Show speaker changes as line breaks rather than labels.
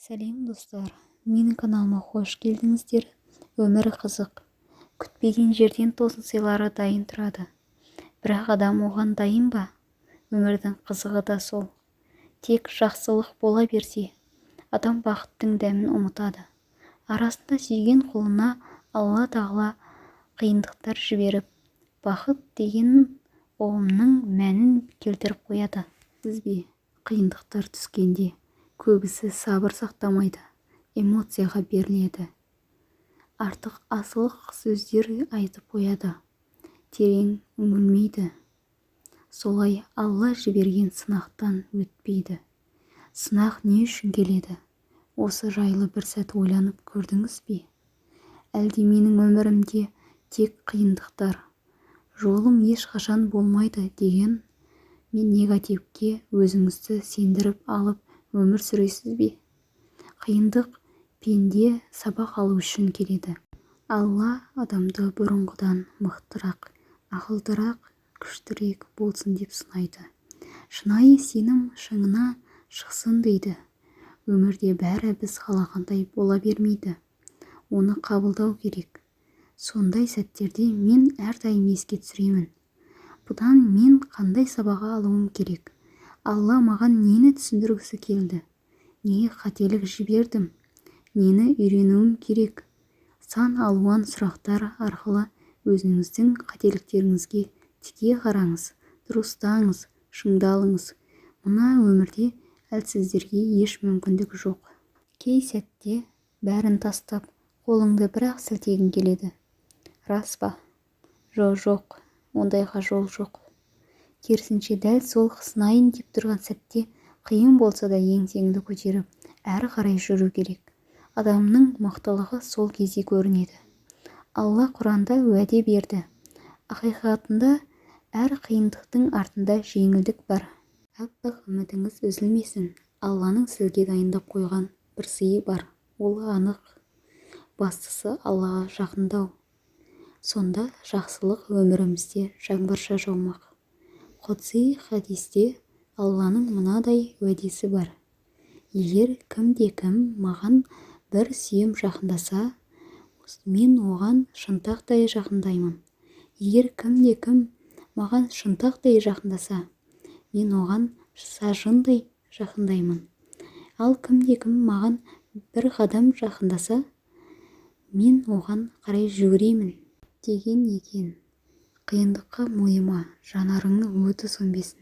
Сәлем, достар! Менің каналыма қош келдіңіздер! Өмір қызық. Күтпеген жерден тосын сыйлары дайын тұрады. Бірақ адам оған дайын ба? Өмірдің қызығы да сол. Тек жақсылық бола берсе, адам бақыттың дәмін ұмытады. Арасында сүйген құлына Алла Тағала қиындықтар жіберіп, бақыт деген ұғымның мәнін келтіріп қояды. Білесіз бе, қиындықтар түскенде көбісі сабыр сақтамайды, эмоцияға беріледі. Артық асылық сөздер айтып қояды. Терең үңілмейді. Солай Алла жіберген сынақтан өтпейді. Сынақ не үшін келеді? Осы жайлы бір сәт ойланып көрдіңіз бе? Әлде менің өмірімде тек қиындықтар, жолым ешқашан болмайды деген негативке өзіңізді сендіріп алып өмір сүресіз бе? Қиындық пенде сабақ алу үшін келеді. Алла адамды бұрынғыдан мықтырақ, ақылдырақ, күштірек болсын деп сынайды. Шынайы сенім шыңына шықсын дейді. Өмірде бәрі біз қалағандай бола бермейді. Оны қабылдау керек. Сондай сәттерде мен әрдайым еске түсіремін. Бұдан мен қандай сабақ алуым керек? Алла маған нені түсіндіргісі келді? Неге қателік жібердім? Нені үйренуім керек? Сан алуан сұрақтар арқылы өзіңіздің қателіктеріңізге тіке қараңыз, дұрыстаңыз, шыңдалыңыз. Мына өмірде әлсіздерге еш мүмкіндік жоқ. Кей сәтте бәрін тастап, қолыңды бір-ақ сілтегің келеді. Рас па? Жо-жоқ, ондайға жол жоқ. Керісінше, дәл сол сынайын деп тұрған сәтте қиын болса да еңсеңді көтеріп, әрі қарай жүру керек. Адамның мықтылығы сол кезде көрінеді. Алла Құранда уәде берді. Ақиқатында әр қиындықтың артында жеңілдік бар. Аппақ үмітіңіз үзілмесін. Алланың сізге дайындап қойған бір сыйы бар. Ол анық. Бастысы Аллаға жақындау. Сонда жақсылық өмірімізде жаңбырша жаумақ. Құдси хадисте Алланың мынадай уәдесі бар: Егер кімде-кім маған бір сүйем жақындаса, мен оған шынтақтай жақындаймын. Егер кімде-кім маған шынтақтай жақындаса, мен оған сажындай жақындаймын. Ал кімде-кім маған бір қадам жақындаса, мен оған қарай жүгіремін, деген екен. Қиындыққа мойыма, жанарыңның оты сөнбесін.